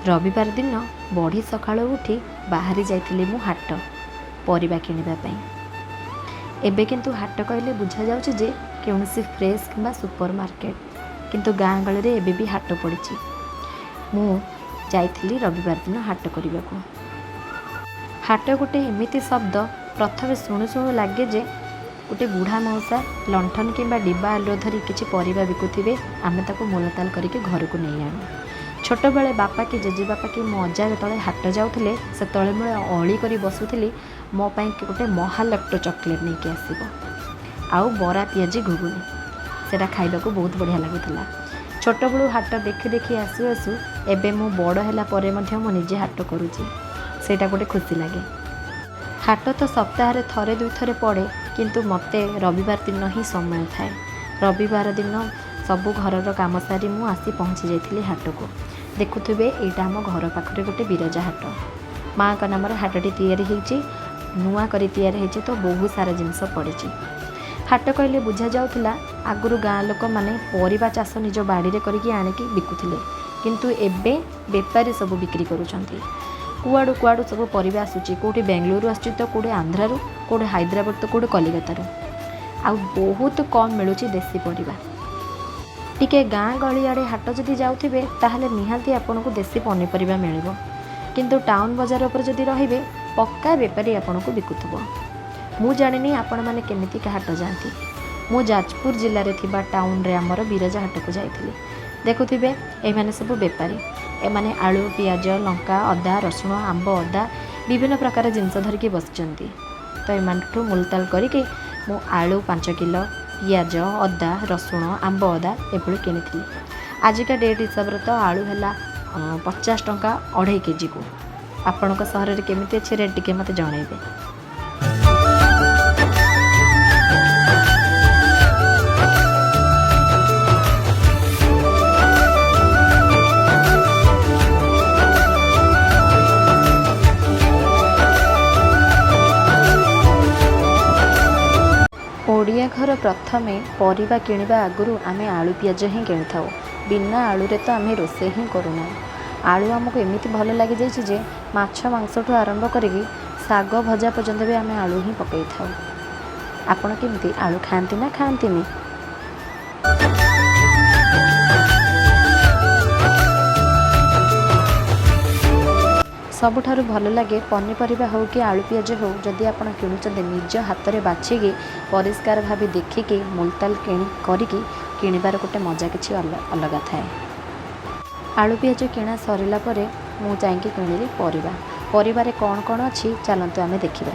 ରବିବାର ଦିନ ବଢ଼ି ସକାଳୁ ଉଠି ବାହାରି ଯାଇଥିଲି ମୁଁ ହାଟ ପରିବା କିଣିବା ପାଇଁ। ଏବେ କିନ୍ତୁ ହାଟ କହିଲେ ବୁଝାଯାଉଛି ଯେ କୌଣସି ଫ୍ରେଶ୍ କିମ୍ବା ସୁପର ମାର୍କେଟ, କିନ୍ତୁ ଗାଁ ଗହଳିରେ ଏବେ ବି ହାଟ ପଡ଼ିଛି। ମୁଁ ଯାଇଥିଲି ରବିବାର ଦିନ ହାଟ କରିବାକୁ। ହାଟ ଗୋଟେ ଏମିତି ଶବ୍ଦ, ପ୍ରଥମେ ଶୁଣୁ ଶୁଣୁ ଲାଗେ ଯେ ଗୋଟେ ବୁଢ଼ା ମଉସା ଲଣ୍ଠନ କିମ୍ବା ଡିବା ଆଲୁଅ ଧରି କିଛି ପରିବା ବିକୁଥିବେ, ଆମେ ତାକୁ ମୂଲତାଲ କରିକି ଘରକୁ ନେଇ ଆଣୁ। ଛୋଟବେଳେ ବାପା କି ଜେଜେବାପା କି ମୋ ଅଜା ଯେତେବେଳେ ହାଟ ଯାଉଥିଲେ, ସେତେବେଳେ ମୁଁ ଅଳି କରି ବସୁଥିଲି, ମୋ ପାଇଁ ଗୋଟେ ମହାଲକ୍ଟୋ ଚକୋଲେଟ୍ ନେଇକି ଆସିବ ଆଉ ବରା ପିଆଜି ଘୁଗୁନି। ସେଇଟା ଖାଇବାକୁ ବହୁତ ବଢ଼ିଆ ଲାଗୁଥିଲା। ଛୋଟବେଳୁ ହାଟ ଦେଖି ଦେଖି ଆସୁ ଆସୁ ଏବେ ମୁଁ ବଡ଼ ହେଲା ପରେ ମଧ୍ୟ ମୁଁ ନିଜେ ହାଟ କରୁଛି। ସେଇଟା ଗୋଟେ ଖୁସି ଲାଗେ। ହାଟ ତ ସପ୍ତାହରେ ଥରେ ଦୁଇଥରେ ପଡ଼େ, କିନ୍ତୁ ମୋତେ ରବିବାର ଦିନ ହିଁ ସମୟ ଥାଏ। ରବିବାର ଦିନ ସବୁ ଘରର କାମ ସାରି ମୁଁ ଆସି ପହଞ୍ଚି ଯାଇଥିଲି ହାଟକୁ। ଦେଖୁଥିବେ, ଏଇଟା ଆମ ଘର ପାଖରେ ଗୋଟେ ବିରଜା ହାଟ। ମାଆଙ୍କ ନାମରେ ହାଟଟି ତିଆରି ହେଇଛି। ନୂଆ କରି ତିଆରି ହେଇଛି ତ ବହୁତ ସାରା ଜିନିଷ ପଡ଼ିଛି। ହାଟ କହିଲେ ବୁଝାଯାଉଥିଲା, ଆଗରୁ ଗାଁ ଲୋକମାନେ ପରିବା ଚାଷ ନିଜ ବାଡ଼ିରେ କରିକି ଆଣିକି ବିକୁଥିଲେ, କିନ୍ତୁ ଏବେ ବେପାରୀ ସବୁ ବିକ୍ରି କରୁଛନ୍ତି। କୁଆଡ଼ୁ କୁଆଡ଼ୁ ସବୁ ପରିବା ଆସୁଛି। କେଉଁଠି ବେଙ୍ଗଲୁରୁ ଆସୁଛି ତ କେଉଁଠି ଆନ୍ଧ୍ରାରୁ, କେଉଁଠି ହାଇଦ୍ରାବାଦ ତ କେଉଁଠି କଲିକତାରୁ। ଆଉ ବହୁତ କମ୍ ମିଳୁଛି ଦେଶୀ ପରିବା। ଟିକେ ଗାଁ ଗହଳି ଆଡ଼େ ହାଟ ଯଦି ଯାଉଥିବେ, ତାହେଲେ ନିହାତି ଆପଣଙ୍କୁ ଦେଶୀ ପନିପରିବା ମିଳିବ, କିନ୍ତୁ ଟାଉନ୍ ବଜାର ଉପରେ ଯଦି ରହିବେ, ପକ୍କା ବେପାରୀ ଆପଣଙ୍କୁ ବିକୁଥିବ। ମୁଁ ଜାଣିନି ଆପଣମାନେ କେମିତିକା ହାଟ ଯାଆନ୍ତି। ମୁଁ ଯାଜପୁର ଜିଲ୍ଲାରେ ଥିବା ଟାଉନରେ ଆମର ବିରଜା ହାଟକୁ ଯାଇଥିଲି। ଦେଖୁଥିବେ, ଏମାନେ ସବୁ ବେପାରୀ। ଏମାନେ ଆଳୁ, ପିଆଜ, ଲଙ୍କା, ଅଦା, ରସୁଣ, ଆମ୍ବ ଅଦା, ବିଭିନ୍ନ ପ୍ରକାର ଜିନିଷ ଧରିକି ବସିଛନ୍ତି। ତ ଏମାନଠୁ ମୂଲତାଲ କରିକି ମୁଁ ଆଳୁ 5 କିଲୋ, ପିଆଜ, ଅଦା, ରସୁଣ, ଆମ୍ବ ଅଦା ଏଭଳି କିଣିଥିଲି। ଆଜିକା ଡେଟ୍ ହିସାବରେ ତ ଆଳୁ ହେଲା 50 ଟଙ୍କା 2.5 କେଜିକୁ। ଆପଣଙ୍କ ସହରରେ କେମିତି ଅଛି ରେଟ୍, ଟିକେ ମୋତେ ଜଣାଇବେ। ଓଡ଼ିଆ ଘର ପ୍ରଥମେ ପରିବା କିଣିବା ଆଗରୁ ଆମେ ଆଳୁ ପିଆଜ ହିଁ କିଣିଥାଉ। ବିନା ଆଳୁରେ ତ ଆମେ ରୋଷେଇ ହିଁ କରୁନାହୁଁ। ଆଳୁ ଆମକୁ ଏମିତି ଭଲ ଲାଗିଯାଇଛି ଯେ ମାଛ ମାଂସଠୁ ଆରମ୍ଭ କରିକି ଶାଗ ଭଜା ପର୍ଯ୍ୟନ୍ତ ବି ଆମେ ଆଳୁ ହିଁ ପକାଇଥାଉ। ଆପଣ କେମିତି, ଆଳୁ ଖାଆନ୍ତି ନା ଖାଆନ୍ତିନି? ସବୁଠାରୁ ଭଲ ଲାଗେ, ପନିପରିବା ହେଉ କି ଆଳୁ ପିଆଜ ହେଉ, ଯଦି ଆପଣ କିଣୁଛନ୍ତି, ନିଜ ହାତରେ ବାଛିକି ପରିଷ୍କାର ଭାବେ ଦେଖିକି ମୂଲତାଲ କିଣି କରିକି କିଣିବାର ଗୋଟେ ମଜା କିଛି ଅଲଗା ଥାଏ। ଆଳୁ ପିଆଜ କିଣା ସରିଲା ପରେ ମୁଁ ଯାଇକି କିଣିଲି ପରିବା। ପରିବାରେ କ'ଣ କ'ଣ ଅଛି, ଚାଲନ୍ତୁ ଆମେ ଦେଖିବା।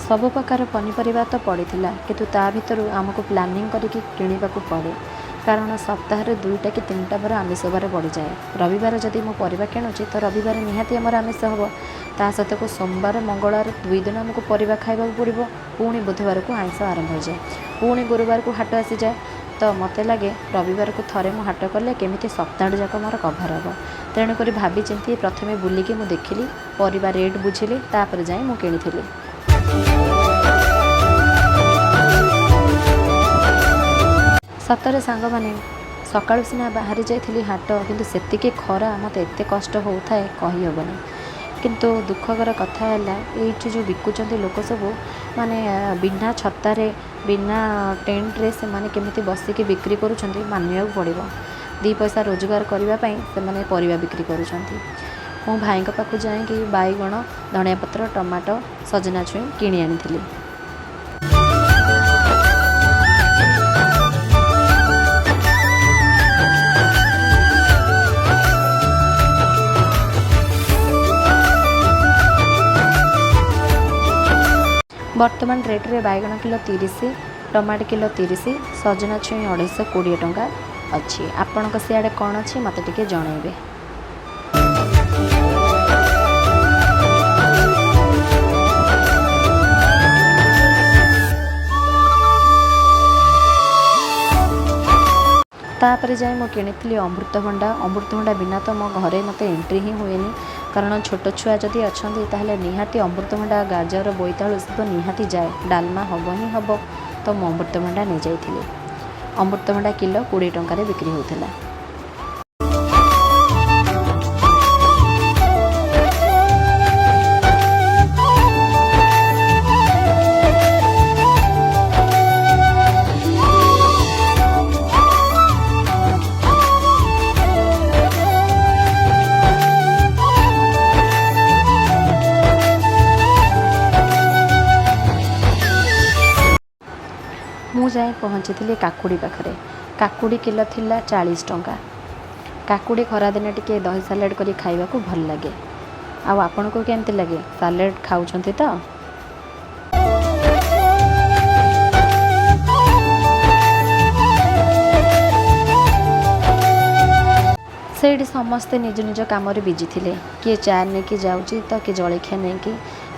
ସବୁ ପ୍ରକାର ପନିପରିବା ତ ପଡ଼ିଥିଲା, କିନ୍ତୁ ତା ଭିତରୁ ଆମକୁ ପ୍ଲାନିଂ କରିକି କିଣିବାକୁ ପଡ଼େ, କାରଣ ସପ୍ତାହରେ ଦୁଇଟା କି ତିନିଟା ବାର ଆମିଷ ବାର ପଡ଼ିଯାଏ। ରବିବାର ଯଦି ମୁଁ ପରିବା କିଣୁଛି, ତ ରବିବାର ନିହାତି ଆମର ଆମିଷ ହେବ। ତା ସହିତକୁ ସୋମବାର, ମଙ୍ଗଳବାର 2 ଦିନ ଆମକୁ ପରିବା ଖାଇବାକୁ ପଡ଼ିବ। ପୁଣି ବୁଧବାରକୁ ଆଇଁଷ ଆରମ୍ଭ ହୋଇଯାଏ। ପୁଣି ଗୁରୁବାରକୁ ହାଟ ଆସିଯାଏ। ତ ମୋତେ ଲାଗେ ରବିବାରକୁ ଥରେ ମୁଁ ହାଟ କଲେ କେମିତି ସପ୍ତାହଟି ଯାକ ମୋର କଭର୍ ହେବ। ତେଣୁକରି ଭାବିଚିନ୍ତି ପ୍ରଥମେ ବୁଲିକି ମୁଁ ଦେଖିଲି, ପରିବା ରେଟ୍ ବୁଝିଲି, ତାପରେ ଯାଇ ମୁଁ କିଣିଥିଲି। ସତରେ ସାଙ୍ଗମାନେ, ସକାଳୁ ସିନା ବାହାରି ଯାଇଥିଲି ହାଟ, କିନ୍ତୁ ସେତିକି ଖରା, ମୋତେ ଏତେ କଷ୍ଟ ହେଉଥାଏ କହିହେବନି। କିନ୍ତୁ ଦୁଃଖକର କଥା ହେଲା, ଏଇଠି ଯେଉଁ ବିକୁଛନ୍ତି ଲୋକ ସବୁ, ମାନେ ବିନା ଛତାରେ, ବିନା ଟେଣ୍ଟରେ ସେମାନେ କେମିତି ବସିକି ବିକ୍ରି କରୁଛନ୍ତି, ମାନିବାକୁ ପଡ଼ିବ। ଦୁଇ ପଇସା ରୋଜଗାର କରିବା ପାଇଁ ସେମାନେ ପରିବା ବିକ୍ରି କରୁଛନ୍ତି। ମୁଁ ଭାଇଙ୍କ ପାଖକୁ ଯାଇକି ବାଇଗଣ, ଧଣିଆ ପତ୍ର, ଟମାଟୋ, ସଜନା ଛୁଇଁ କିଣି ଆଣିଥିଲି। ବର୍ତ୍ତମାନ ରେଟ୍ରେ ବାଇଗଣ କିଲୋ 30, ଟମାଟୋ କିଲୋ 30, ସଜନା ଛୁଇଁ 250 20 ଟଙ୍କା ଅଛି। ଆପଣଙ୍କ ସିଆଡ଼େ କ'ଣ ଅଛି, ମୋତେ ଟିକେ ଜଣାଇବେ। ତାପରେ ଯାଇ ମୁଁ କିଣିଥିଲି ଅମୃତଭଣ୍ଡା। ଅମୃତଭଣ୍ଡା ବିନା ତ ମୋ ଘରେ ମୋତେ ଏଣ୍ଟ୍ରି ହିଁ ହୁଏନି, କାରଣ ଛୋଟ ଛୁଆ ଯଦି ଅଛନ୍ତି, ତାହେଲେ ନିହାତି ଅମୃତଭଣ୍ଡା, ଗାଜର, ବୋଇତାଳୁ ଏସବୁ ତ ନିହାତି ଯାଏ। ଡାଲମା ହେବ ହିଁ ହେବ। ତ ମୁଁ ଅମୃତଭଣ୍ଡା ନେଇଯାଇଥିଲି। ଅମୃତଭଣ୍ଡା କିଲୋ 20 ଟଙ୍କାରେ ବିକ୍ରି ହେଉଥିଲା। ମୁଁ ଯାଇ ପହଞ୍ଚିଥିଲି କାକୁଡ଼ି ପାଖରେ। କାକୁଡ଼ି କିଲୋ ଥିଲା 40 ଟଙ୍କା। କାକୁଡ଼ି ଖରାଦିନେ ଟିକେ ଦହି ସାଲାଡ଼ କରି ଖାଇବାକୁ ଭଲ ଲାଗେ। ଆଉ ଆପଣଙ୍କୁ କେମିତି ଲାଗେ? ସାଲାଡ଼ ଖାଉଛନ୍ତି ତ? ସେଇଠି ସମସ୍ତେ ନିଜ ନିଜ କାମରେ ବିଜି ଥିଲେ। କିଏ ଚା ନେଇକି ଯାଉଛି ତ କିଏ ଜଳଖିଆ ନେଇକି,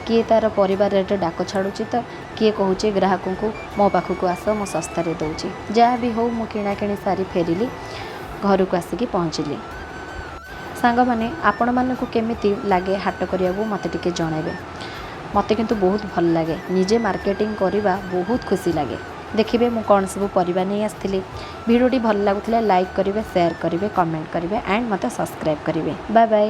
କିଏ ତା'ର ପରିବା ରେଟ୍ ଡାକ ଛାଡ଼ୁଛି ତ କିଏ କହୁଛି ଗ୍ରାହକଙ୍କୁ, ମୋ ପାଖକୁ ଆସ, ମୁଁ ଶସ୍ତାରେ ଦେଉଛି। ଯାହା ବି ହେଉ, ମୁଁ କିଣାକିଣି ସାରି ଫେରିଲି, ଘରକୁ ଆସିକି ପହଞ୍ଚିଲି। ସାଙ୍ଗମାନେ, ଆପଣମାନଙ୍କୁ କେମିତି ଲାଗେ ହାଟ କରିବାକୁ, ମୋତେ ଟିକେ ଜଣାଇବେ। ମୋତେ କିନ୍ତୁ ବହୁତ ଭଲ ଲାଗେ। ନିଜେ ମାର୍କେଟିଂ କରିବା ବହୁତ ଖୁସି ଲାଗେ। ଦେଖିବେ ମୁଁ କ'ଣ ସବୁ ପରିବା ନେଇ ଆସିଥିଲି। ଭିଡ଼ିଓଟି ଭଲ ଲାଗୁଥିଲେ ଲାଇକ୍ କରିବେ, ସେୟାର କରିବେ, କମେଣ୍ଟ କରିବେ ଆଣ୍ଡ ମୋତେ ସବସ୍କ୍ରାଇବ୍ କରିବେ। Bye bye.